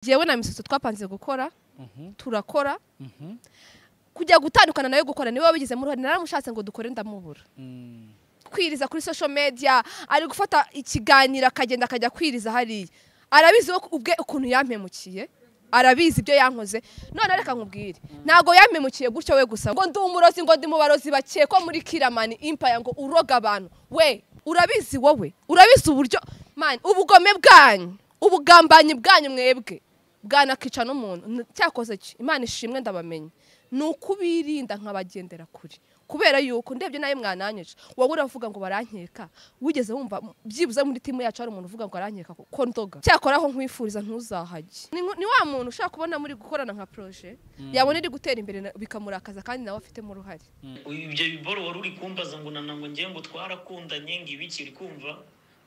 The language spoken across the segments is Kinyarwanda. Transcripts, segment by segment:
Jewe na Misuso twapanze gukora, turakora. Kujya gutandukana nayo gukora niwe wabigizemo uruhare, naramushatse ngo dukore ndamubura. Kwiriza kuri social media, ari gufata ikiganiro akagenda akajya kwiriza hariya. Arabizi ubwe ukuntu yampemukiye, arabizi ibyo yankoze. None reka nkubwire, ntago yampemukiye gutyo we gusa ngo ndi umurozi, ngo ndi mu barozi bakekwa muri Kiramani Empire, ngo uroga abantu. We urabizi, wowe urabizi uburyo man, ubugome bwanyu, ubugambanyi bwanyu mwebwe bwanakica n'umuntu. Cyakoze ki Imana ishimwe ndabamenye, nukubirinda nkabagendera kuri, kubera yuko ndebye naye mwananyije. Wowe uravuga ngo barankeka, wigeze wumva byibuze muri timu yacu hari umuntu uvuga ngo arankeka ko ndoga? Cyakora aho nkwifuriza ntuzahajye. Ni wa muntu ushaka kubona muri gukorana nka projet yabona iri gutera imbere bikamurakaza, kandi nawe afitemo uruhare. Ibyo biboro wari uri kumbaza ngo nana ngo ngiye ngo twarakundanye ngo ibiki, uri kumva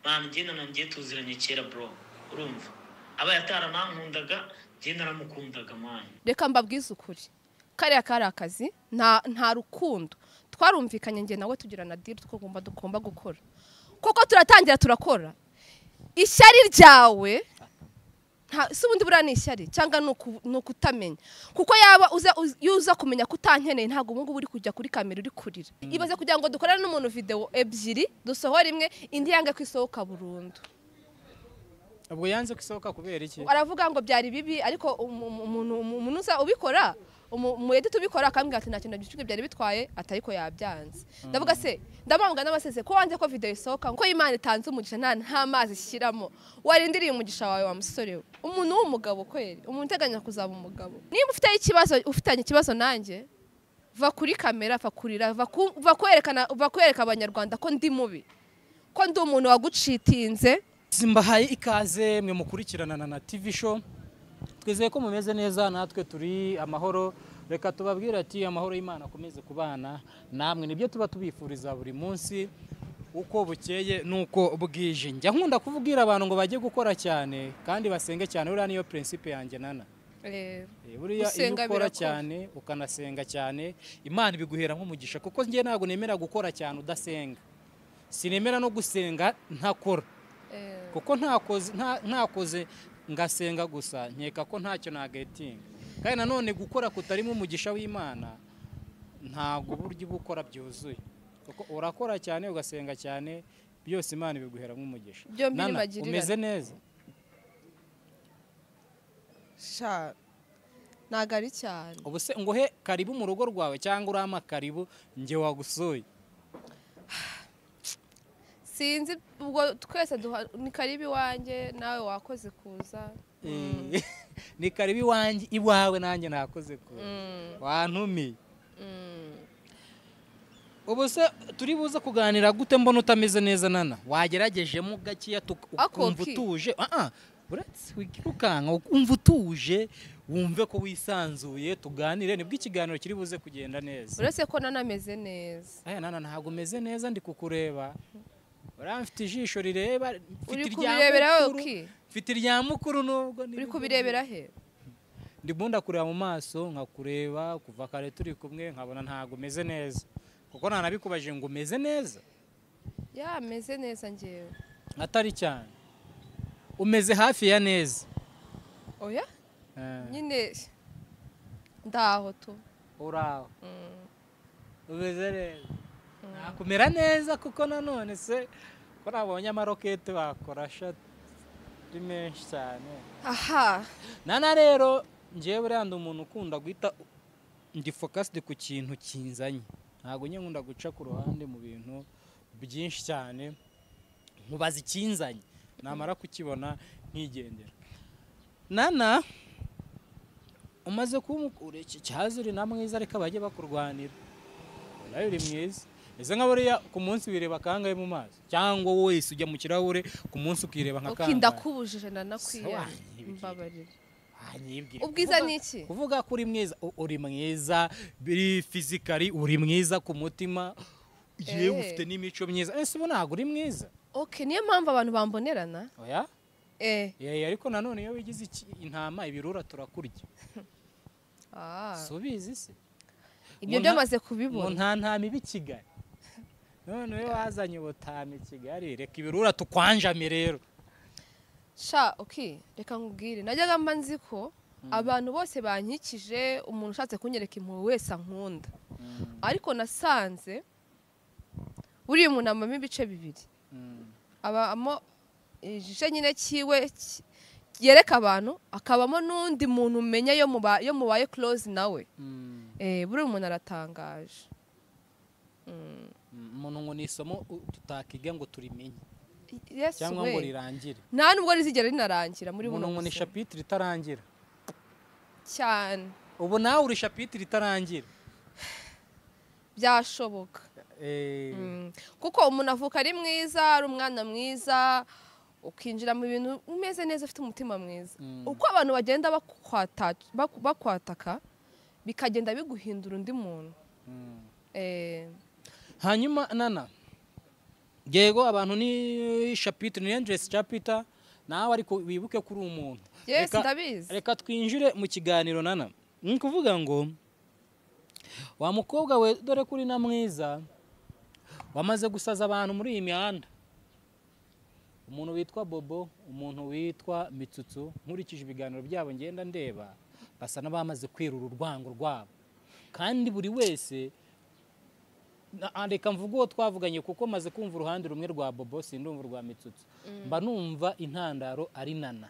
man, ngiye nana ngiye tuziranye kera bro, urumva aba yataranankundaga ngiye naramukundaga man. Reka mbabwize ukuri, kariya kari akazi, nta rukundo. Twarumvikanye nge nawe tugirana deal twagomba dukomba gukora, koko turatangira turakora. Ishyari ryawe si ubundi buriya ni ishyari cyangwa ni ukutamenya, kuko yaba uza kumenya ko utankeneye ntabwo ubu ngubu uri kujya kuri kamera uri kurira. Ibaze kugira ngo dukorane n'umuntu video ebyiri, dusohora imwe indi yange kwisohoka burundu. Ubwo yanze kwisohoka kubera iki? Aravuga ngo byari bibi, ariko umuntu uza ubikora, umu edit ubikora akambwira ati nta kintu gicuke byari bitwaye, atariko yabyanze. Ndavuga se ndamwanga n'abaseze ko wanze ko video isohoka, ko Imana itanze umugisha nta mazi ishyiramo, warindiriye umugisha wawe wa musore we. Umuntu w'umugabo kweri, umuntu uteganya kuzaba umugabo. Niba ufite ikibazo, ufitanye ikibazo nanjye, va kuri kamera, va kurira, va kwerekana, va kwereka abanyarwanda ko ndi mubi, ko ndi umuntu wagucitinze. Simbahaye ikaze mwe mukurikirana na TV show. Twizeye ko mumeze neza, natwe turi amahoro. Reka tubabwire ati amahoro y'Imana akomeze kubana namwe, nibyo tuba tubifuriza buri munsi uko bukeye nuko bwije. Njya nkunda kuvugira abantu ngo bajye gukora cyane kandi basenge cyane, buriya niyo principe yanjye nana. Buriya iyo ukora cyane ukanasenga cyane Imana ibiguhera nk'umugisha, kuko njye ntago nemera gukora cyane udasenga, sinemera no gusenga ntakora, kuko ntakoze ngasenga gusa nkeka ko ntacyo nagetinga. Kandi nanone gukora kutarimo umugisha w'Imana ntago buryo ubukora byuzuye, kuko urakora cyane ugasenga cyane byose Imana ibiguhera nk'umugisha. Nana umeze neza? Sha nagari cyane. Ubu se ngo he karibu mu rugo rwawe cyangwa urama karibu nge wagusuye? Sinzi ubwo twese ni karibu iwanjye, nawe wakoze kuza. Ni karibu iwanjye, iwawe nanjye nakoze kuza. Wantumiye. Ubu se turi buze kuganira gute mbona utameze neza nana? Wageragejemo gakiya ukumva utuje. Uretse wikirukanka ukumva utuje, wumve ko wisanzuye tuganire, nibwo ikiganiro kiri buze kugenda neza. Uretse ko nana ameze neza. Aya nana ntago meze neza, ndi kukureba. Mfite ijisho rireba, mfite irya mukuru nubwo uri kubirebera he? Ndibunda kureba mu maso nkakureba kuva kare turi kumwe nkabona ntago meze neza, kuko nanabikubaje ngo meze neza. Ya meze neza ngewe. Atari cyane. Umeze hafi ya neza. Oya? Nyine ndaho tu. Uraho. Umeze neza. Nakumera neza kuko nanone se ko nabonye amarokete bakora ari menshi cyane. Aha. Nana rero ngewe buriya ndi umuntu ukunda guhita ndi focused ku kintu kinzanye. Ntago nye nkunda guca ku ruhande mu bintu byinshi cyane, nkubaza ikinzanye namara kukibona nkigendera. Nana umaze kumukure cyazuri na mwiza, reka bajye bakurwanira. Nawe uri mwiza. Ese nka buriya ku munsi wireba kangahe mu maso, cyangwa wese ujya mu kirahure ku munsi ukireba nka kangahe? Ndakubujije nanakwiye mbabarira. Ubwiza ni iki? Kuvuga ko uri mwiza, uri mwiza biri physically, uri mwiza ku mutima, yewe ufite n'imico myiza. Ese ubu ntago uri mwiza? Okay, niyo mpamvu abantu bambonerana. Oya? Ariko nanone iyo wigize intama ibirura turakurya. Subizi se? Ibyo byamaze kubibona. Nta ntama iba i Kigali. None we wazanye ubutama i Kigali, reka ibirura tukwanjame rero. Sha okay, reka nkubwire, najyaga mba nzi ko abantu bose bankikije, umuntu ushatse kunyereka impuhwe wese ankunda. Ariko nasanze buriya umuntu abamo ibice bibiri, abamo igice nyine cyiwe yereka abantu, akabamo n'undi muntu umenya yo mubaye close nawe. Buriya umuntu aratangaje. Umuntu ngo ni isomo tutakiga ngo turimenye cyangwa ngo rirangire, nta nubwo rizigera rinarangira muri buno umuntu ngo ni chapitre itarangira cyane. Ubu nawe uri chapitre itarangira byashoboka. Kuko umuntu avuka ari mwiza, ari umwana mwiza, ukinjira mu bintu umeze neza, ufite umutima mwiza. Uko abantu bagenda bakwataka bikagenda biguhindura undi muntu. Hanyuma Nana, yego abantu ni chapitre, ni endless chapter, nawe ariko wibuke kuri umuntu. Yes, ndabizi. Reka twinjire mu kiganiro Nana. Ni kuvuga ngo wa mukobwa we, dore kuri na mwiza, wamaze gusaza abantu muri iyi mihanda. Umuntu witwa Bobo, umuntu witwa Mitsutsu, nkurikije ibiganiro byabo ngenda ndeba, basa n'abamaze kwirura urwango rwabo. Kandi buri wese, reka mvuge uwo twavuganye kuko maze kumva uruhande rumwe rwa Bobo, sindumva urwa Mitsutsu. Mba numva intandaro ari Nana.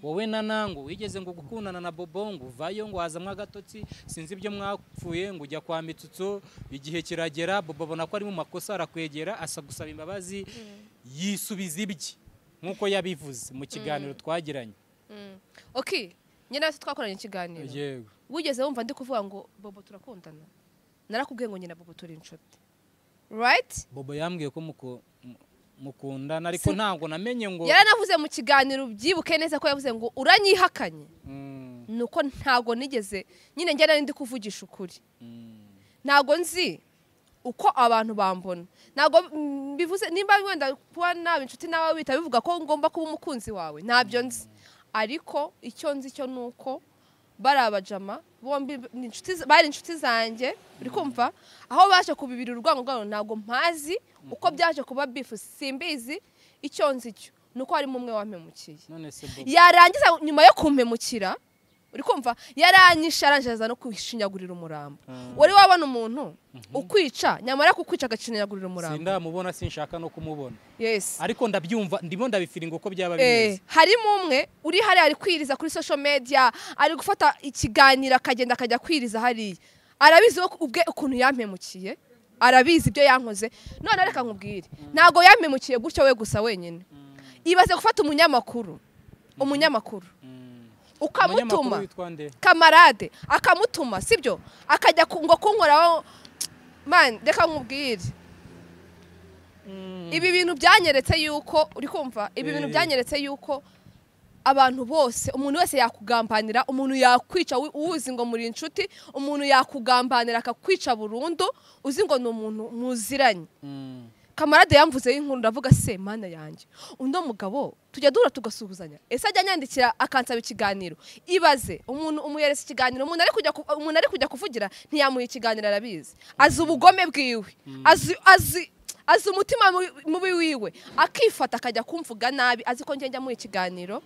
Wowe Nana ngo wigeze ngo gukundana na Bobo, ngo uvayo ngo wazamwa agatotsi, sinzi ibyo mwapfuye, ngo ujya kwa Mitsutsu, igihe kiragera Bobo abona ko ari mu makosa, arakwegera asa gusaba imbabazi, yisubiza ibye nkuko yabivuze mu kiganiro twagiranye. Okay, njye nawe twakoranye ikiganiro. Yego. Wigeze wumva ndi kuvuga ngo Bobo turakundana? Narakubwiye ngo nyina Bobo turi inshuti. Right? Bobo yambwiye ko mukundana, ariko ntabwo namenye ngo yaranavuze mu kiganiro, byibuke neza ko yavuze ngo uranyihakanye. Nuko ntago nigeze nyine njye nari ndi kuvugisha ukuri. Ntago nzi uko abantu bambona, ntago bivuze nimba wenda kuba nawe inshuti nawe bita bivuga ko ngomba kuba umukunzi wawe, ntabyo nzi. Ariko icyo nzi cyo nuko bari abajama bombi bari inshuti zanjye, uri kumva aho baje kubibira urwango rwabo ntago mpazi uko byaje kuba bifu, simbizi. Icyo nzi cyo nuko harimo umwe wampemukiye, yarangiza nyuma yo kumpemukira, uri kumva yaranyisha, arangiza no kwishinyagurira umurambo. Wari wabona umuntu ukwica nyamara kukwica agacinyagurira umurambo? Sindamubona, sinshaka no kumubona. Yes. Ariko ndabyumva, ndimo ndabifiringa uko byaba bimeze. Harimo umwe uri hari ari kwiriza kuri social media, ari gufata ikiganiro akagenda akajya kwiriza hariya. Arabizi ubwe ukuntu yampemukiye, arabizi ibyo yankoze. None reka nkubwire, ntago yampemukiye gutyo we gusa wenyine. Ibaze gufata umunyamakuru, ukamutuma kamarade, akamutuma sibyo, akajya ngo kunkoraho. Man, reka nkubwire, ibi bintu byanyeretse yuko uri kumva, ibi bintu byanyeretse yuko abantu bose, umuntu wese yakugambanira, umuntu yakwica uzi ngo muri inshuti, umuntu yakugambanira akakwica burundu uzi ngo ni umuntu muziranye. Kamarade yamvuze inkuru, ndavuga se mana yanjye, undo mugabo tujya duhura tugasuhuzanya, ese ajya anyandikira akansaba ikiganiro. Ibaze umuntu umuyeresa ikiganiro, umuntu ari kujya kuvugira ntiyamuha ikiganiro, arabizi, azi ubugome bwiwe, azi umutima mubi wiwe, akifata akajya kumvuga nabi, azi ko njye amuha ikiganiro,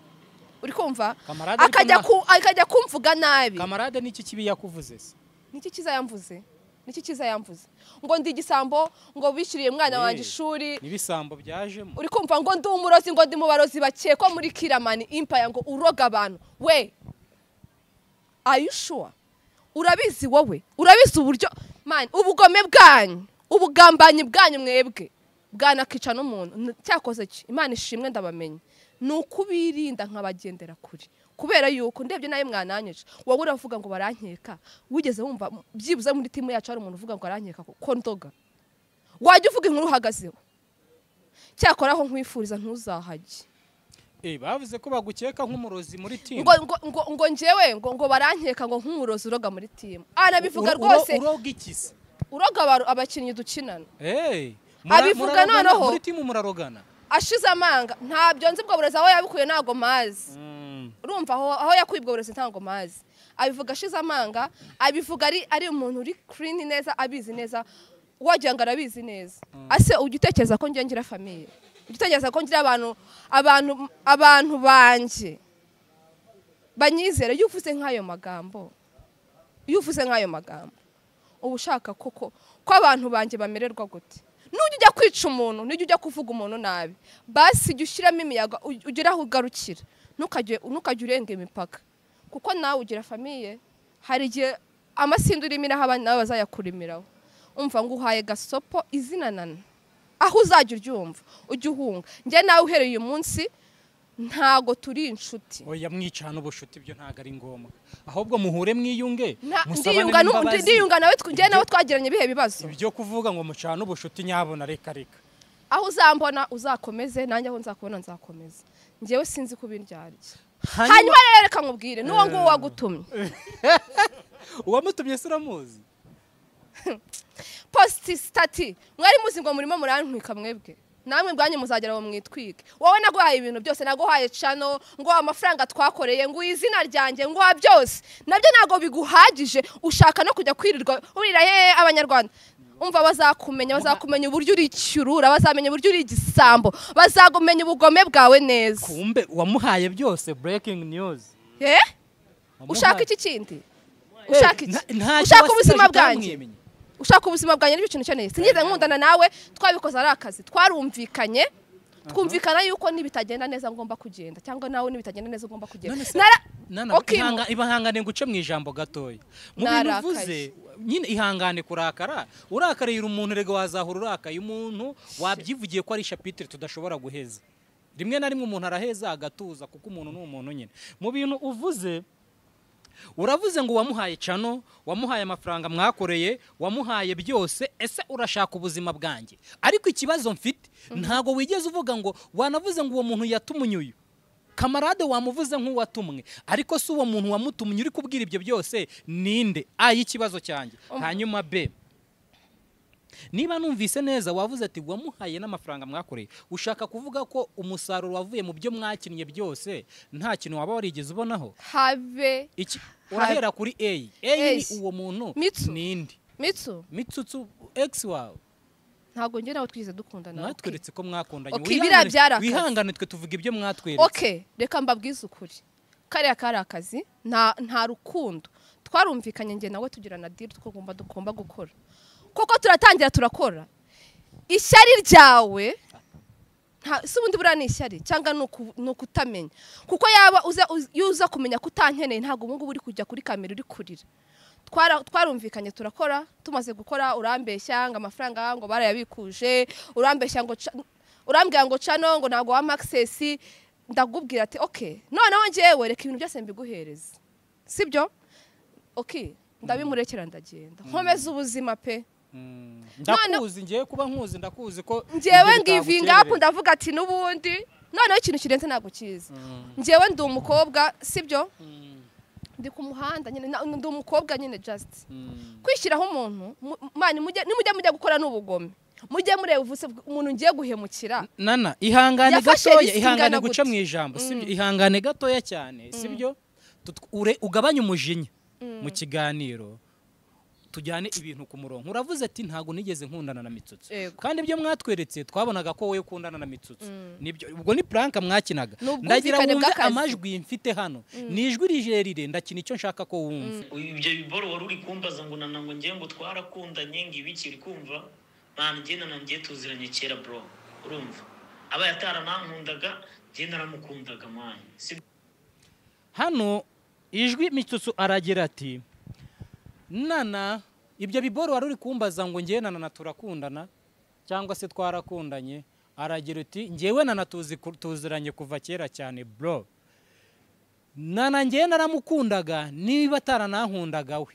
uri kumva, akajya kumvuga nabi. Kamarade niki kibi yakuvuze se? Niki kiza yamvuze? Niki kiza yamvuze? Ngo ndi igisambo, ngo bishyiriye mwana wanjye ishuri. Nibisambo byajemo. Uri kumva ngo ndi umurozi, ngo ndi mu barozi bakekwa muri Kiramani Empire, ngo uroga abantu. We, are you sure? Urabizi wowe? Urabizi uburyo man, ubugome bwanyu, ubugambanyi bwanyu mwebwe bwanakica n'umuntu. Cyakoze ki? Imana ishimwe ndabamenye. Nukubirinda nkabagendera kuri. Kubera yuko ndebye naye mwananyica, wowe uravuga ngo barankeka, wigeze wumva byibuze muri timu yacu hari umuntu uvuga ngo arankeka ko ndoga? Wajya uvuga inkuru uhagazeho. Cyakora aho nkwifuriza ntuzahajye. Bavuze ko bagukeka nk'umurozi muri timu. Ngo njyewe ngo barankeka ngo nk'umurozi uroga muri timu. Anabivuga rwose. Uroga iki se? Uroga abakinnyi dukinana. Abivuga noneho muri timu murarogana. Ashize amanga, ntabyo nzi ubwo burezi aho yabikuye ntago mazi. Urumva aho yakuye ubwo burezi ntago mazi. Abivuga ashize amanga, abivuga ari umuntu uri clean neza, abizi neza, wagira ngo arabizi neza. Ase ujya utekereza ko njye ngira famille? Ujye utekereza ko ngira abantu banjye banyizera. Iyo uvuze nk'ayo magambo, uba ushaka koko ko abantu banjye bamererwa gute? Nujya ujya kwica umuntu, nujya ujya kuvuga umuntu nabi, basi jya ushyiramo imiyaga ugere aho ugarukira, ntukajye urenga imipaka, kuko nawe ugira famiye. Hari igihe amasinde urimiraho abandi nawe bazayakurimiraho. Umva ngo uhaye gasopo izina Nana, aho uzajya uryumva ujye uhunga. Njye nawe uhereye uyu munsi ntago turi inshuti. Oya, mwicana ubushuti ibyo ntago ari ngombwa, ahubwo muhure mwiyunge, musabane n'imbabazi. Ndiyunga nawe, njye nawe twagiranye ibihe bibazo. Ibyo kuvuga ngo mucana ubushuti nyabona reka reka. Aho uzambona uzakomeze, nanjye aho nzakubona nzakomeza. Njyewe sinzi kubindyarya. Hanyuma rero reka nkubwire n'uwo nguwo wagutumye. Uwamutumye se uramuzi? Post stati mwari muzi ngo murimo murantwika mwebwe. Namwe bwanyu muzagera aho mwitwike. Wowe naguhaye ibintu byose, naguhaye channel, ngo amafaranga twakoreye, ngo izina ryanjye, ngo byose. Nabyo nago biguhagije, ushaka no kujya kwirirwa urira he abanyarwanda. Umva bazakumenya, bazakumenya uburyo uri icyurura, bazamenya uburyo uri igisambo, bazagumenya ubugome bwawe neza. Kumbe wamuhaye byose, breaking news. Ushaka iki kindi? Ushaka iki? Ushaka ubuzima bwanjye. Ushaka ubuzima bwanjye n'ibyo kintu ukeneye. Sinigeze nkundana nawe, twabikoze ari akazi, twarumvikanye, twumvikana yuko nibitagenda neza ngomba kugenda, cyangwa nawe nibitagenda neza ugomba kugenda. Ibahangane nguce mu ijambo gatoya. Mu bintu uvuze nyine ihangane kurakara, urakarira umuntu rega wazahura urakaye umuntu wabyivugiye ko ari chapitre tudashobora guheza. Rimwe na rimwe umuntu araheza agatuza kuko umuntu ni umuntu nyine. Mu bintu uvuze uravuze ngo wamuhaye channel, wamuhaye amafaranga mwakoreye, wamuhaye byose, ese urashaka ubuzima bwanjye? Ariko ikibazo mfite, ntago wigeze uvuga ngo wanavuze ngo uwo muntu yatumunyuye. Kamarade wamuvuze nk'uwatumwe, ariko si uwo muntu wamutumye uri kubwira ibyo byose ninde? A y'ikibazo cyanjye. Hanyuma B, niba numvise neza wavuze ati wamuhaye n'amafaranga mwakoreye, ushaka kuvuga ko umusaruro wavuye mu byo mwakinnye byose nta kintu waba warigeze ubonaho? Habe iki urahera kuri A. A ni uwo muntu ninde? Mitsu. Mitsutsu ex wawe. Ntago njye nawe twize dukundana. Mwatweretse ko mwakundanye. Okay, biriya byarakaze. Wihangane twe tuvuga ibyo mwatweretse. Okay, reka mbabwize ukuri. Kariya kari akazi, nta rukundo. Twarumvikanye njye nawe tugirana deal twagomba dukomba gukora. Koko turatangira turakora. Ishyari ryawe si ubundi buriya ni ishyari cyangwa ni ukutamenya, kuko yaba uza kumenya ko utankeneye ntabwo ubu ngubu uri kujya kuri kamera uri kurira. Twarumvikanye turakora, tumaze gukora urambeshya ngo amafaranga ngo barayabikuje, urambeshya ngo urambwira ngo channel ngo ntabwo wampa access, ndakubwira ati okay, noneho njyewe reka ibintu byose mbiguhereze, sibyo? Okay, ndabimurekera ndagenda nkomeza ubuzima pe. Ndakuzi ngiye kuba nkuzi, ndakuzi ko ngewe ngivinga up, ndavuga ati nubundi noneho ikintu kirenze ntabwo kiza. Ngewe ndi umukobwa, sibyo? Ndi ku muhanda nyine, ndi umukobwa nyine, just kwishyiraho umuntu mani, mujye nimujya gukora n'ubugome, mujye mureba uvuse umuntu ngiye guhemukira. Nana ihangane gatoya, ihangane guca mu ijambo, sibyo? Ihangane gatoya cyane, sibyo? Ugabanye umujinya mu kiganiro, tujyane ibintu ku murongo. Uravuze ati ntago nigeze nkundana na Mitsutsu, kandi ibyo mwatweretse twabonaga ko wowe ukundana na Mitsutsu. Nibyo, ubwo ni prank mwakinaga. Ndagira wumve amajwi mfite hano, ni ijwi rirerire, ndakina icyo nshaka ko wumva. Ibyo biboro wari uri kumbaza ngo nana ngo ngiye ngo twarakundanye ngo ibiki, uri kumva? Man, njye nana ngiye tuziranye kera bro, urumva? Abaye ataranankundaga njye naramukundaga man. Hano ijwi Mitsutsu aragira ati Nana, ibyo biboro wari uri kumbaza ngo ngiye Nana turakundana cyangwa se twarakundanye, aragira uti ngewe Nana tuziranye kuva kera cyane bro. Nana ngewe naramukundaga niba ataranankundaga we.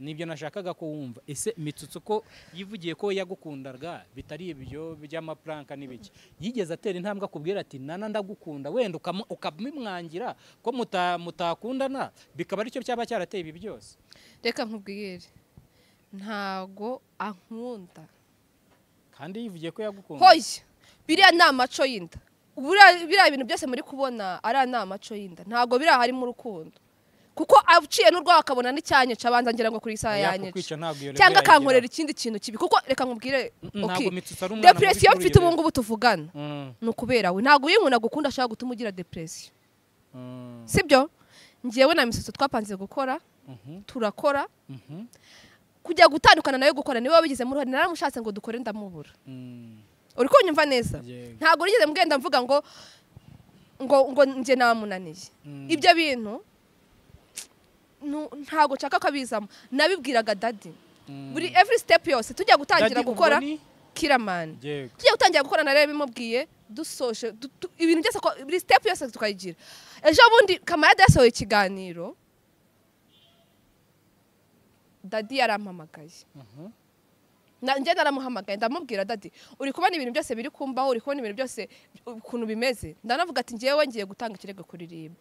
Nibyo nashakaga ko wumva. Ese Mitsutsu ko yivugiye ko yagukundaga bitari ibyo by'amapranka n'ibiki, yigeze atera intambwe akubwira ati Nana ndagukunda, wenda ukamumwangira ko mutakundana bikaba aricyo cyaba cyarateye ibi byose? Reka nkubwire, ntago ankunda kandi yivugiye ko yagukunda. Hoya, biriya ni amaco y'inda. Biriya bintu byose muri kubona ari ni amaco y'inda, ntago biriya harimo urukundo. Kuko aciye n'urwaho akabona n'icyanyica abanza ngira ngo kuri isaha yanyica cyangwa akankorera ikindi kintu kibi. Kuko reka nkubwire, okay, depression mfite ubu ngubu tuvugana ni ukubera we. Ntabwo iyo umuntu agukunda ashaka gutuma ugira depression, sibyo? Njyewe na Mitsutsu twapanze gukora, turakora. Kujya gutandukana nawe gukora niwe wabigizemo uruhare. Naramushatse ngo dukore ndamubura. Uri kunyumva neza? Ntabwo nigeze mugenda mvuga ngo ngo ngo njye namunaniye. Ibyo bintu ntabwo nshaka ko abizamo. Nabibwiraga Daddy buri every step yose tujya gutangira gukora Kiramani, tujya gutangira gukora narabimubwiye, dusoje ibintu byose, buri step yose tukayigira. Ejo bundi Kamarade yasohoye ikiganiro, Daddy yarampamagaye. Njye naramuhamagaye ndamubwira, Daddy uri kubona ibintu byose biri kumbaho, uri kubona ibintu byose ukuntu bimeze. Ndanavuga ati njyewe ngiye gutanga ikirego kuri RIB.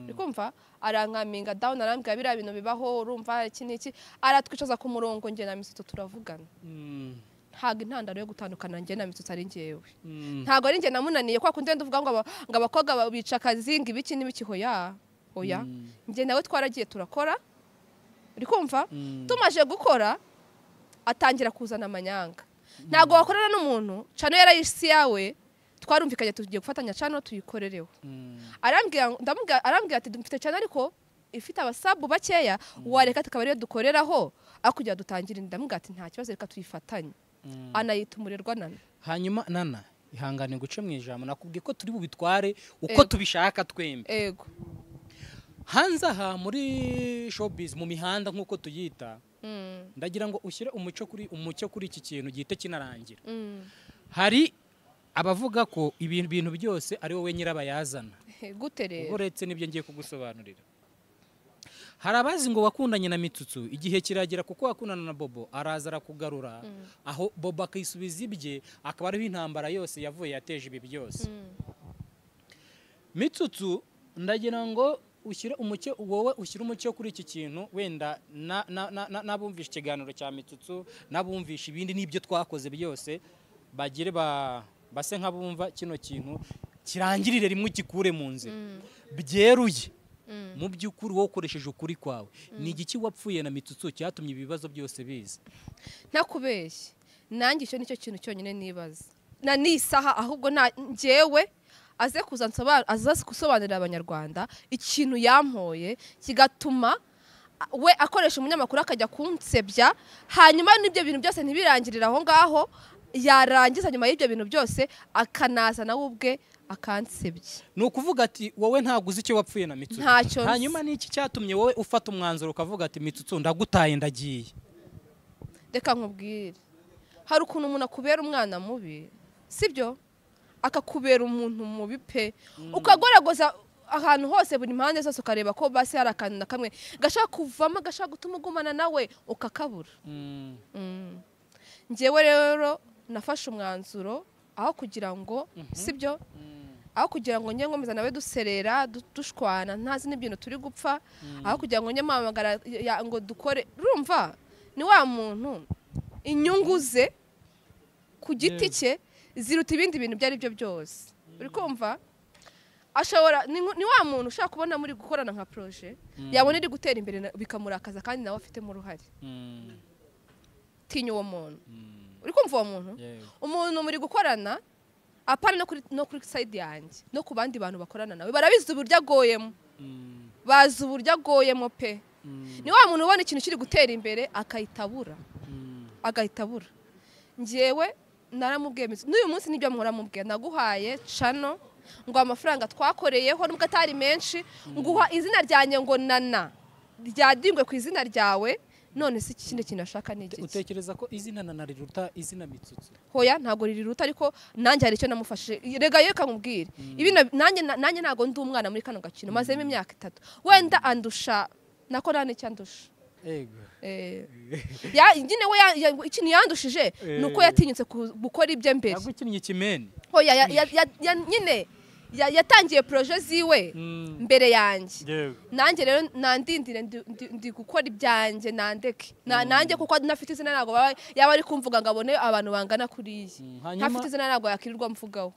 Uri kumva? Arankaminga down, arambwira biriya bintu bibaho, urumva iki n'iki. Aratwicaza ku murongo njye na Mitsutsu turavugana. Ntabwo intandaro yo gutandukana njye na Mitsutsu ari njyewe. Ntabwo ari njye namunaniye kwa kundi ndavuga ngo abakobwa bica akazi ngo ibiki n'ibiki. Hoya oya, njye nawe twaragiye turakora. Uri kumva? Tumaje gukora atangira kuzana amanyanga. Ntabwo wakorana n'umuntu cano yarayisi yawe, twarumvikanye tugiye gufatanya cano tuyikorereho. Arambwira, arambwira ati mfite cano ariko ifite abasabu bakeya, wareka tukaba ariyo dukoreraho aho kugira dutangire. Ndamubwira ati nta kibazo, reka tuyifatanye. Anayita Umurerwa Nana. Hanyuma Nana, ihangane guce mu ijambo, nakubwiye ko turi bubitware uko tubishaka twembi. Ego. Hanze aha muri showbiz, mu mihanda nk'uko tuyita, ndagira ngo ushyire umucyo kuri umucyo kuri iki kintu gihite kinarangira. Hari abavuga ko ibintu byose ari wowe nyirabayazana. Gute rero? Uretse n'ibyo ngiye kugusobanurira. Hari abazi ngo wakundanye na Mitsutsu igihe kiragera kuko wakundana na Bobo araza arakugarura, aho Bobo akisubiza ibye, akaba ariho intambara yose yavuye yateje ibi byose. Mitsutsu ndagira ngo ushyire umucyo, wowe ushyire umucyo kuri iki kintu. Wenda n'abumvisha ikiganiro cya Mitsutsu n'abumvisha ibindi n'ibyo twakoze byose bagire base nk'abumva kino kintu kirangirire rimwe ukikure mu nzira byeruye. Mu by'ukuri wowe ukoresheje ukuri kwawe, ni igiki wapfuye na Mitsutsu cyatumye ibibazo byose biza? Ntakubeshye, nanjye icyo nicyo kintu cyonyine nibaza na nisaha, ahubwo nta njyewe aze kuza azaze gusobanurira abanyarwanda ikintu yampoye kigatuma we akoresha umunyamakuru akajya kunsebya, hanyuma n'ibyo bintu byose ntibirangirira aho ngaho, yarangiza nyuma y'ibyo bintu byose akanaza nawe ubwe akansebya. Ni ukuvuga ati wowe ntabwo uzi icyo wapfuye na Mitsutsu. Hanyuma ni iki cyatumye wowe ufata umwanzuro ukavuga ati Mitsutsu ndagutaye ndagiye? Reka nkubwire, hari ukuntu umuntu akubera umwana mubi, sibyo? Akakubera umuntu mubi pe, ukagoragoza ahantu hose buri mpande zose ukareba ko basi hari akantu na kamwe gashaka kuvamo gashaka gutuma ugumana nawe ukakabura. Njyewe rero nafashe umwanzuro aho kugira ngo, sibyo, aho kugira ngo njye nkomeza nawe duserera dushwana ntazi n'ibintu turi gupfa, aho kugira ngo njye mpamagara ngo dukore, urumva ni wa muntu inyungu ze ku giti cye ziruta ibindi bintu ibyo ari byo byose. Uri kumva? Ashobora ni wa muntu ushaka kubona muri gukorana nka projet yabona iri gutera imbere bikamurakaza kandi nawe afitemo uruhare. Tinya uwo muntu. Uri kumva uwo muntu? Umuntu muri gukorana apana no kuri side yanjye no ku bandi bantu bakorana nawe barabizi uburyo agoyemo. Bazi uburyo agoyemo pe. Ni wa muntu ubona ikintu kiri gutera imbere akayitabura. Agahitabura. Njyewe naramubwiye n'uyu munsi nibyo mpora mubwiye, naguhaye cano ngo amafaranga twakoreyeho nubwo atari menshi, nguha izina ryanjye ngo Nana ryadingwe ku izina ryawe, none si ikindi kintu ashaka ni iki? Utekereza ko izina Nana riruta izina Mitsutsu? Hoya ntago ririruta, ariko nanjye hari icyo namufashije. Rega yeka nkubwire ibi, nanjye ntago ndi umwana muri kano gakino, mazemo imyaka 3, wenda andusha nako nta n'icyo andusha. Ego. Ya nyine we ikintu yandushije nuko yatinyutse gukora ibye mbere. Yagukinnye ikimeni. Hoya nyine yatangiye projet ziwe mbere yanjye. Nanjye rero nandindire ndi gukora ibyanjye nandeke. Nanjye kuko nafite izina ntago yaba ari kumvuga ngo abone abantu bangana kuriye. Ntafite izina ntago yakirirwa mvugaho.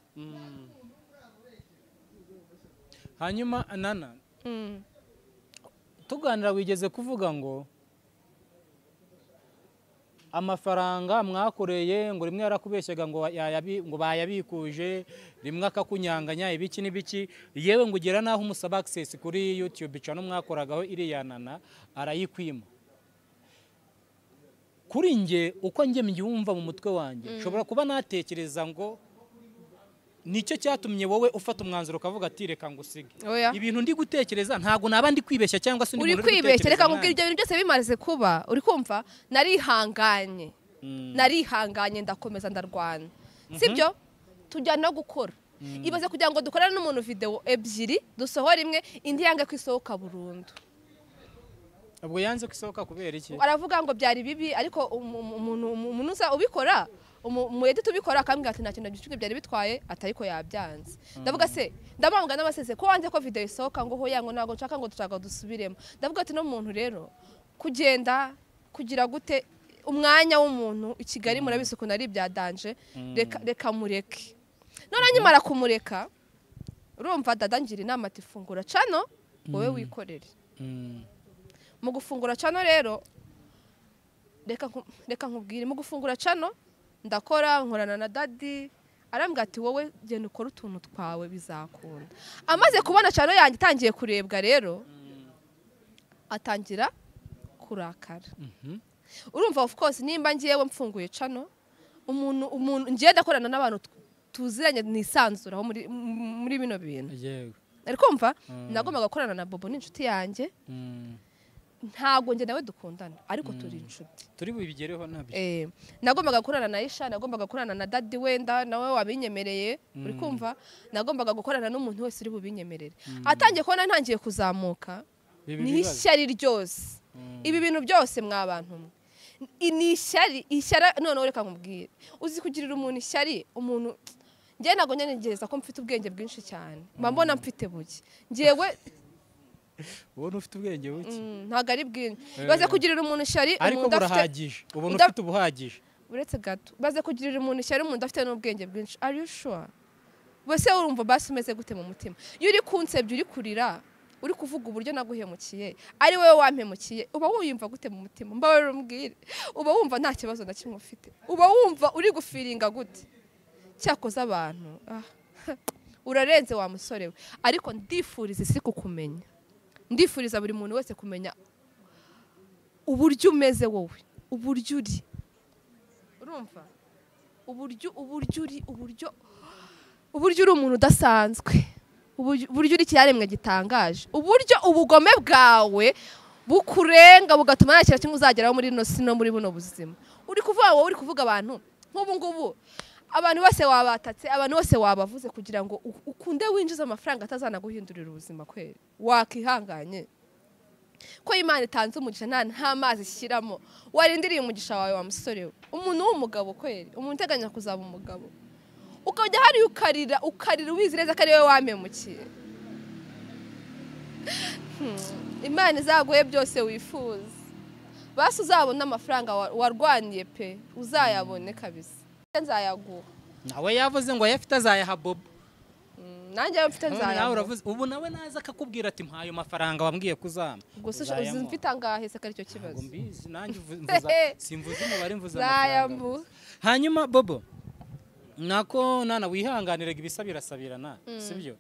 Hanyuma Nana, Tuganira wigeze kuvuga ngo amafaranga mwakoreye ngo rimwe yarakubeshyaga ngo ngo bayabikuje, rimwe akakunyanganya ibiki n'ibiki, yewe ngo ugera naho umusaba access kuri YouTube channel mwakoragaho iriya Nana arayikwima. Kuri nge uko nge mbyumva mu mutwe wanjye, nshobora kuba natekereza ngo nicyo cyatumye wowe ufata umwanzuro ukavuga ati reka ngusige. Ibintu ndi gutekereza ntago naba ndi kwibeshya cyangwa se uri kwibeshya, reka nkubwire ibyo bintu byose bimaze kuba uri kumva narihanganye. Narihanganye ndakomeza ndarwana. Sibyo? Tujya no gukora. Ibaze kugira ngo dukorane n'umuntu video ebyiri dusohora imwe indi yange kwisohoka burundu. Ubwo yanze kwisohoka kubera iki? Aravuga ngo byari bibi, ariko umuntu uza ubikora umu edit ubikora akambwira ati nta kintu gicumwe byari bitwaye, atariko yabyanze. Ndavuga se ndamwanga n'abaseze ko wanze ko video isohoka ngo hoya ngo ntago nshaka ngo dushaka dusubiremo. Ndavuga ati no muntu rero kugenda kugira gute umwanya w'umuntu i Kigali murabizi ukuntu ari ibya danger, reka mureke. None nyimara kumureka urumva dada ngira inama ati fungura channel wowe wikorere. Mu gufungura channel rero reka nkubwire, mu gufungura channel ndakora nkorana na daddy, arambwira ati wowe genda ukora utuntu twawe bizakunda. Amaze kubona channel yanjye itangiye kurebwa rero atangira kurakara. Urumva of course nimba ngiyewe mfunguye channel umuntu ngiye ndakorana n'abantu tuziranye nisanzura aho muri bino bintu. Yego. Ariko umva nagombaga gukorana na Bobo n'inshuti yanjye. Ntago nge nawe dukundana ariko turi inshuti. Turi bubigereho nabyo. Nagombaga gukorana na Aisha, nagombaga gukorana na Daddy wenda nawe wabinyemereye, uri kumva nagombaga gukorana n'umuntu wese uri bubinyemerere. Atangiye kubona ntangiye kuzamuka ni ishyari ryose. Ibi bintu byose mwabantu mwe ni ishyari, ishyara none reka nkubwire. Uzi kugirira umuntu ishyari, umuntu ngiye nago nyanyegereza ko mfite ubwenge bwinshi cyane. Mba mbona mfite buke. Ngiyewe ubona ufite ubwenge buke. Ntago ari bwinshi. Baze kugirira umuntu ishyari umuntu afite ubona ufite ubuhagije. Uretse gato. Baze kugirira umuntu ishyari umuntu afite n'ubwenge bwinshi. Are you sure? Bose urumva basi umeze gute mu mutima? Iyo uri kunsebya uri kurira, uri kuvuga uburyo naguhemukiye, ari wowe wampemukiye, uba wiyumva gute mu mutima? Mbawe umbwire. Uba wumva nta kibazo na kimwe ufite. Uba wumva uri gufiringa gute? Cyakoze abantu. Urarenze wa musore we. Ariko ndifuriza isi kukumenya. Ndifuriza buri muntu wese kumenya uburyo umeze wowe, uburyo uri. Urumva? Uburyo uri, uburyo uri umuntu udasanzwe. Uburyo uri kiraremwe gitangaje. Uburyo ubugome bwawe bukurenga bugatuma nta kintu kimwe uzageraho muri no sino muri buno buzima. Uri kuvuga wowe uri kuvuga abantu nk'ubu ngubu abantu bose wabatatse, abantu bose wabavuze kugira ngo ukunde winjiza amafaranga atazanaguhindurira ubuzima kweri. Wakihanganye ko Imana itanze umugisha nta mazi ishyiramo, warindiriye umugisha wawe wa musore we. Umuntu w'umugabo kweri, umuntu uteganya kuzaba umugabo, ukajya hari ukarira ubizi neza ko ari wowe wamemukiye. Imana izaguhe byose wifuza. Basi uzabona amafaranga warwaniye pe, uzayabone kabisa. Nzayaguha. Nawe yavuze ngo ayafite azayaha Bobo. Nanjye mfite nzayamuha. Ubu nawe naza akakubwira ati mpayo mafaranga wambwiye kuzama. Gusa uzi mfite angahe se kari cyo kibazo? Mbizi nanjye mvuza simvuze umubare mvuza amafaranga. Hanyuma Bobo nako nana wihanganiraga ibisabira sabirana, sibyo?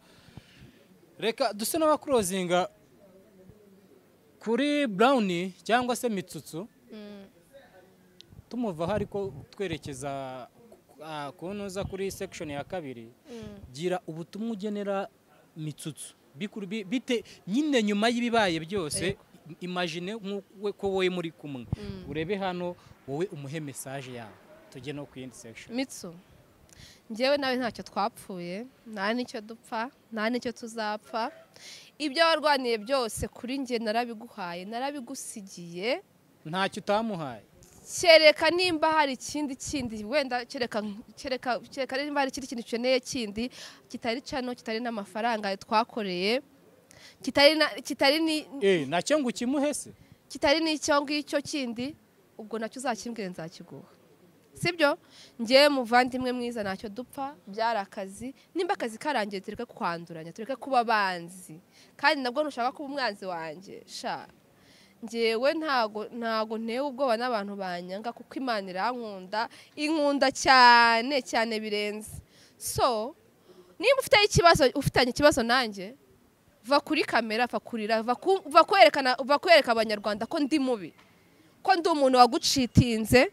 Reka duse n'abakrozinga kuri Brownie cyangwa se Mitsutsu. Tumuva ariko twerekeza kunoza kuri section ya kabiri. Gira ubutumwa ugenera Mitsutsu bite nyine nyuma y'ibibaye byose. Imagine ko wowe muri kumwe urebe hano wowe umuhe message yawe tujye no ku yindi section. Mitsu, njyewe nawe ntacyo twapfuye, nta nicyo dupfa, nta nicyo tuzapfa. Ibyo warwaniye byose kuri njye narabiguhaye, narabigusigiye, ntacyo utamuhaye. Kereka nimba hari ikindi kindi wenda, kereka nimba hari ikindi kintu ukeneye kindi kitari cano, kitari n'amafaranga twakoreye, kitari ni nacyo ngo ukimuhe se, kitari n'icyo ngicyo kindi, ubwo nacyo uzakimbwire nzakiguha. Sibyo? Ngiye muvandimwe mwiza ntacyo dupfa, byari akazi. Nimba akazi karangiye tureke kwanduranya, tureke kuba abanzi. Kandi nabwo ntushaka kuba umwanzi wanjye sha. Njyewe ntago ntewe ubwoba n'abantu banyanga kuko Imana irankunda, inkunda cyane cyane birenze. So niba ufite ikibazo, ufitanye ikibazo nanjye, va kuri kamera, va kurira, va kwerekana, va kwereka abanyarwanda ko ndi mubi, ko ndi umuntu wagucitinze.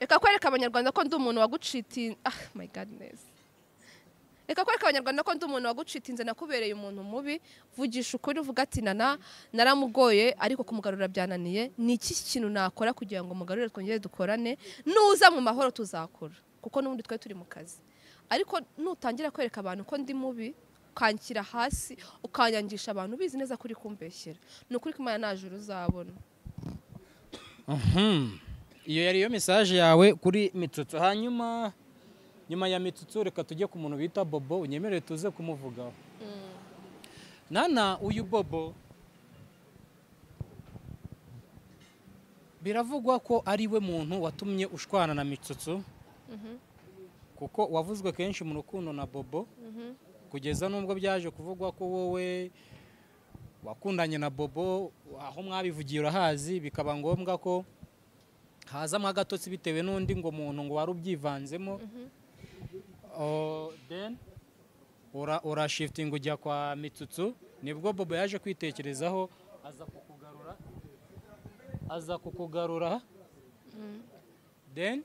Reka kwereka abanyarwanda ko ndi umuntu wagucitinze. Ah my goodness. Reka kwereka abanyarwanda ko ndi umuntu wagucitinze, nakubereye umuntu mubi. Vugisha ukuri, uvuga ati Nana naramugoye ariko kumugarura byananiye, ni iki kintu nakora kugira ngo mugarure twongere dukorane, nuza mu mahoro tuzakora kuko n'ubundi twe turi mu kazi. Ariko nutangira kwereka abantu ko ndi mubi, ukanshyira hasi, ukanyangisha abantu bizi neza kuri kumbeshyera, ni ukuri ko Imana nta juru uzabona. Iyo yari yo message yawe kuri Mitsutsu. Hanyuma nyuma ya Mitsutsu reka tujye ku muntu bita Bobo, unyemerere tuze kumuvugaho. Nana, uyu Bobo biravugwa ko ari we muntu watumye ushwana na Mitsutsu, kuko wavuzwe kenshi mu rukundo na Bobo, kugeza nubwo byaje kuvugwa ko wowe wakundanye na Bobo, aho mwabivugiye urahazi, bikaba ngombwa ko hazamo agatotsi bitewe n'undi ngo muntu ngo wari ubyivanzemo. Then ura shifting ujya kwa Mitsutsu, nibwo Bobo yaje kwitekerezaho aza kukugarura then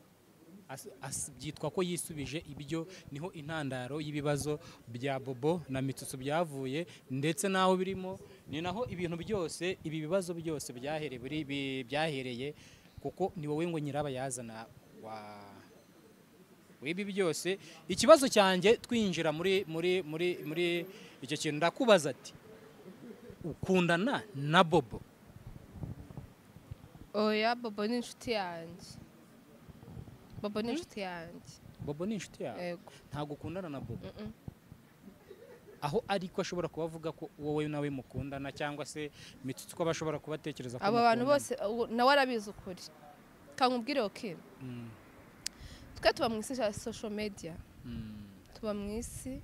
byitwa ko yisubije ibyo. Niho intandaro y'ibibazo bya Bobo na Mitsutsu byavuye, ndetse naho birimo ni naho ibintu byose, ibi bibazo byose byahereye, kuko ni wowe ngo nyirabayazana wa ibi byose. Ikibazo cyanjye twinjira muri muri muri muri icyo kintu, ndakubaza ati ukundana na Bobo? Oya, Bobo ni inshuti yanjye. Bobo ni inshuti yanjye. Bobo ni inshuti yawe? Ntabwo ukundana na Bobo? Aho ariko ashobora kubavuga ko wowe nawe mukundana, cyangwa se Mitsutsu ko bashobora kubatekereza ko abo bantu bose nawe arabizi ukuri. Kankubwire okay. Twe tuba mu isi ya social media. Tuba mu isi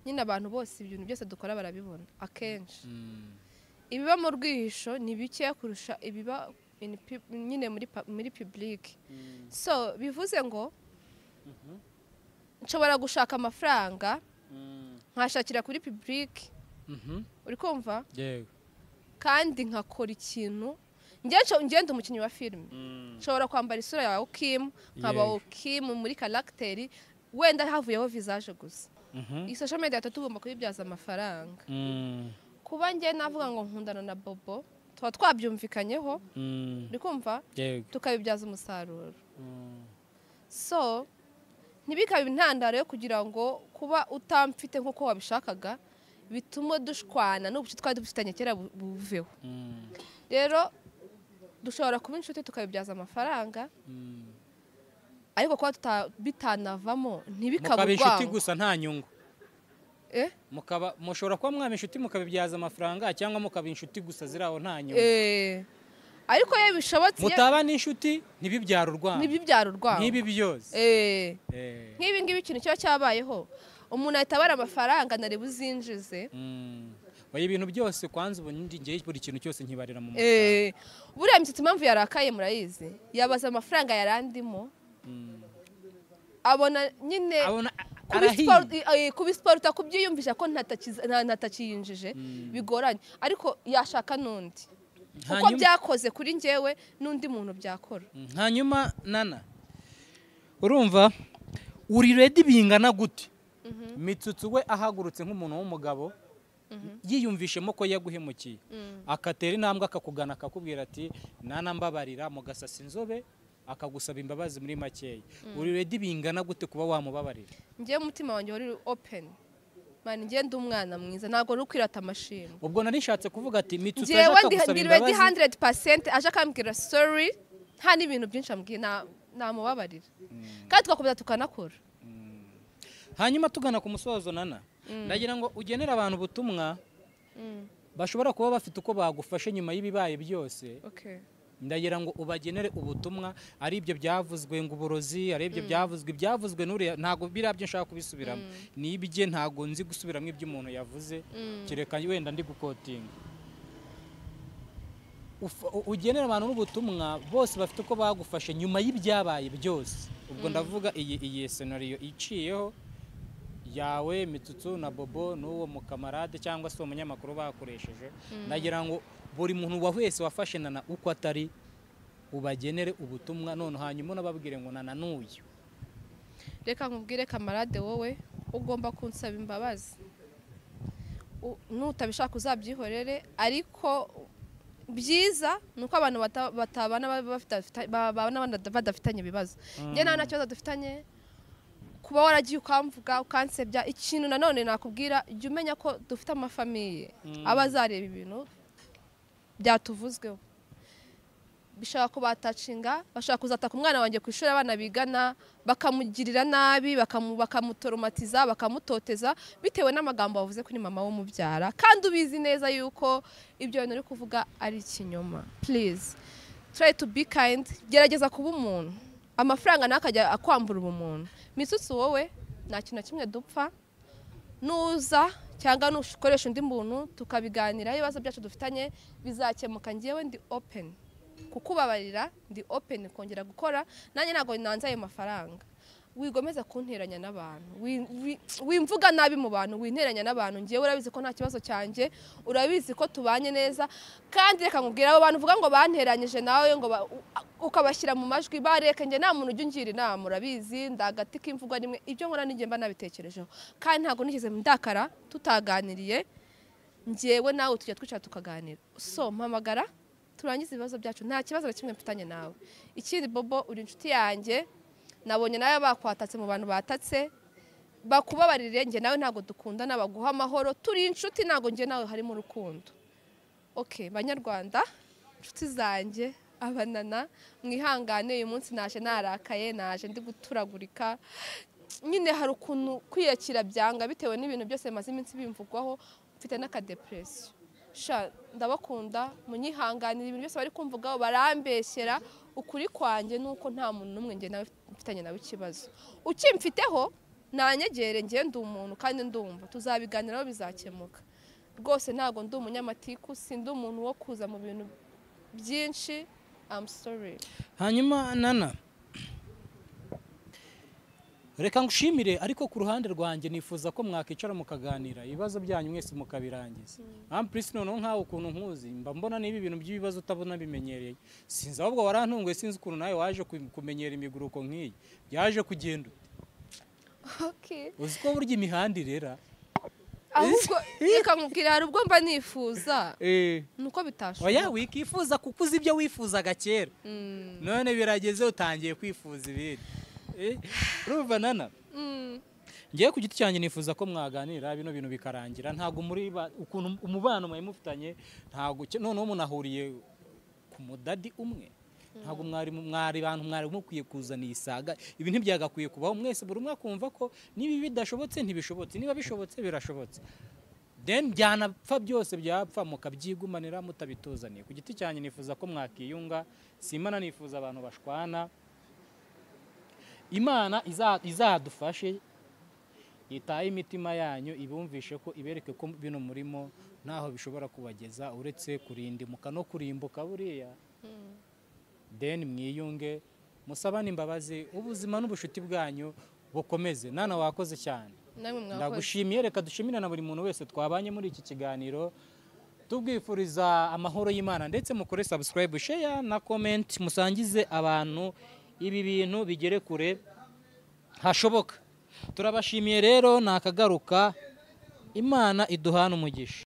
nyine abantu bose ibintu byose dukora barabibona akenshi. Ibiba mu rwihisho ni bike kurusha ibiba nyine muri public. So bivuze ngo nshobora gushaka amafaranga nkashakira kuri public. Uri kumva? Yego. Kandi nkakora ikintu, ngenda umukinnyi wa filime, nshobora kwambara isura ya Okim, nkaba Okim muri caractère, wenda havuyeho visage gusa. Iyi social media tugomba kuyibyaza amafaranga. Kuba nge navuga ngo nkundana na Bobo, tuba twabyumvikanyeho, uri kumva? Tukabibyaza umusaruro. So ntibikabe intandaro yo kugira ngo kuba utamfite nkuko wabishakaga bituma dushwana n'ubucuti twari dufitanye kera buveho. Rero dushobora kuba inshuti tukabibyaza amafaranga, ariko kuba bitanavamo ntibikabe urwango. Inshuti gusa nta nyungu. Mukaba mushobora kuba mwaba inshuti mukabibyaza amafaranga, cyangwa mukaba inshuti gusa ziraho nta nyungu. Ariko iyo bishobotse mutaba n'inshuti ntibibyara urwango. Ntibibyara urwango. Nk'ibi byose. Nk'ibi ngibi ikintu cyo cyabayeho, umuntu ahita abara amafaranga nari buzinjize. Oya, ibintu byose kwanza ubu ngiye buri kintu cyose nkibarira mu mafaranga. Buriya Mitsutsu impamvu yarakaye murayizi, yabaza amafaranga yarandimo. Abona nyine kubisiporuta kubyiyumvisha ko ntatakiyinjije bigoranye, ariko yashaka n'undi. Kuko byakoze kuri njyewe n'undi muntu byakora. Hanyuma Nana, urumva uri ready bingana gute? Mitsutsu we ahagurutse nk'umuntu w'umugabo, yiyumvishemo ko yaguhemukiye, akatera intambwe akakugana akakubwira ati Nana mbabarira, mugasasa inzobe, akagusaba imbabazi muri makeya. Uri ready bingana gute kuba wamubabarira? Njyewe umutima wanjye wari open. Mani njye ndi umwana mwiza, ntabwo uri kwirata amashimwe. Ubwo nari nshatse kuvuga ati Mitsutsu aje akagusaba imbabazi 100% aje akambwira sorry, nta n'ibintu byinshi ambwiye, namubabarira. Kandi tugakomeza tukanakora. Hanyuma tugana ku musozo Nana, ndagira ngo ugenere abantu ubutumwa bashobora kuba bafite uko bagufashe nyuma y'ibibaye byose. Ndagira ngo ubagenere ubutumwa, ari ibyo byavuzwe ngo uburozi, ari ibyo byavuzwe ibyavuzwe n'uriya, ntabwo biriya byo nshaka kubisubiramo, ni ibye, ntabwo nzi gusubiramo ibyo umuntu yavuze, kereka wenda ndi gukotinga. Ugenera abantu n'ubutumwa bose bafite uko bagufashe nyuma y'ibyabaye byose. Ubwo ndavuga iyi scenario iciyeho yawe, Mitsutsu na Bobo n'uwo mukamarade cyangwa se uwo munyamakuru bakoresheje. Ndagira ngo buri muntu wese wafashe Nana uko atari ubagenere ubutumwa, none hanyuma unababwire ngo Nana n'uyu. Reka nkubwire kamarade, wowe ugomba kunsaba imbabazi, nutabishaka uzabyihorere, ariko byiza nuko abantu batabana babana badafitanye ibibazo. Njye nta kibazo dufitanye, kuba waragiye ukamvuga ukansebya. Ikintu nanone nakubwira, jya umenya ko dufite amafamiye aba azareba ibintu byatuvuzweho, bishaka kubatacinga, bashaka kuzataka umwana wanjye ku ishuri, abana bigana bakamugirira nabi, bakamutoromatiza, bakamutoteza bitewe n'amagambo bavuze kuri mama w'umubyara, kandi ubizi neza yuko ibyo bintu uri kuvuga ari ikinyoma. Please try to be kind, gerageza kuba umuntu, amafaranga ntakajya akwambura ubumuntu. Mitsutsu wowe nta kintu na kimwe dupfa, nuza cyangwa nukoresha undi muntu tukabiganiraho, ibibazo byacu dufitanye bizakemuka. Njyewe ndi open kukubabarira, ndi open kongera gukora, nanjye ntabwo nanze ayo mafaranga. Wigomeza kunteranya n'abantu, wimvuga nabi mu bantu, winteranya n'abantu. Njyewe urabizi ko nta kibazo cyanjye, urabizi ko tubanye neza, kandi reka nkubwire, abo bantu uvuga ngo banteranyije nawe ngo ukabashyira mu majwi, bareke, njye nta muntu ujya ungira inama, urabizi ndagati k'imvugo rimwe, ibyo nkora nijye mba nabitekerejeho, kandi ntabwo nigeze ndakara tutaganiriye. Njyewe nawe tujya twicara tukaganira, so mpamagara turangize ibibazo byacu, nta kibazo na kimwe mfitanye nawe. Ikindi Bobo, uri inshuti yanjye, nabonye nawe bakwatatse mu bantu batatse, bakubabarire, njye nawe ntabwo dukundana, baguha amahoro, turi inshuti, ntabwo njye nawe harimo urukundo. Okay banyarwanda, inshuti zanjye, abanana, mwihangane, uyu munsi naje narakaye, naje ndi guturagurika nyine, hari ukuntu kwiyakira byanga bitewe n'ibintu byose bimaze iminsi bimvugwaho, mfite n'akadepression. Sha ndabakunda, munyihanganira, ibintu byose bari kumvugaho barambeshyera, ukuri kwanjye nuko nta muntu n'umwe njye nawe mfitanye nawe ikibazo. Ukimfiteho nanyegere, njye ndi umuntu kandi ndumva tuzabiganiraho bizakemuka. Rwose ntabwo ndi umunyamatiku, sindi umuntu wo kuza mu bintu byinshi, I'm sorry. Hanyuma Nana, reka ngushimire, ariko ku ruhande rwanjye nifuza ko mwakicara mukaganira ibibazo byanyu mwese mukabirangiza. Amplis noneho nkawe ukuntu nkuzi, mba mbona niba ibintu by'ibibazo utabona bimenyereye, sinzi ahubwo warantunguye, sinzi ukuntu nawe waje kumenyera imiguruko nk'iyi, byaje kugenda ute? Okay. Uzi ko burya imihanda irera? Ahubwo reka nkubwire, hari ubwo mba nifuza nuko bitashoboka. Oya, wikifuza kuko uzi ibyo wifuzaga kera, none birageze utangiye kwifuza ibindi. Urumva Nana, ngiye ku giti cyanjye nifuza ko mwaganira bino bintu bikarangira, ntabwo muri ukuntu umubano mwe mufitanye, ntabwo noneho munahuriye ku mudadi umwe, ntabwo mwari bantu mwari mukwiye kuzana isaga, ibi ntibyagakwiye kubaho. Mwese buri umwe akumva ko niba bidashobotse ntibishobotse, niba bishobotse birashobotse, then byanapfa byose byapfa mukabyigumanira mutabituzaniye. Ku giti cyanjye nifuza ko mwakiyunga, simana nifuza abantu bashwana. Imana izadufashe itaye imitima yanyu, ibumvishe ko ibereke ko bino murimo ntaho bishobora kubageza uretse kurindimuka no kurimbuka buriya. Then mwiyunge, musabane imbabazi, ubuzima n'ubushuti bwanyu bukomeze. Nana wakoze cyane, ndagushimiye. Reka dushimire na buri muntu wese twabanye muri iki kiganiro, tubwifuriza amahoro y'Imana, ndetse mukore subscribe, share na comment, musangize abantu ibi bintu bigere kure hashoboka. Turabashimiye rero, nakagaruka, Imana iduhana umugisha.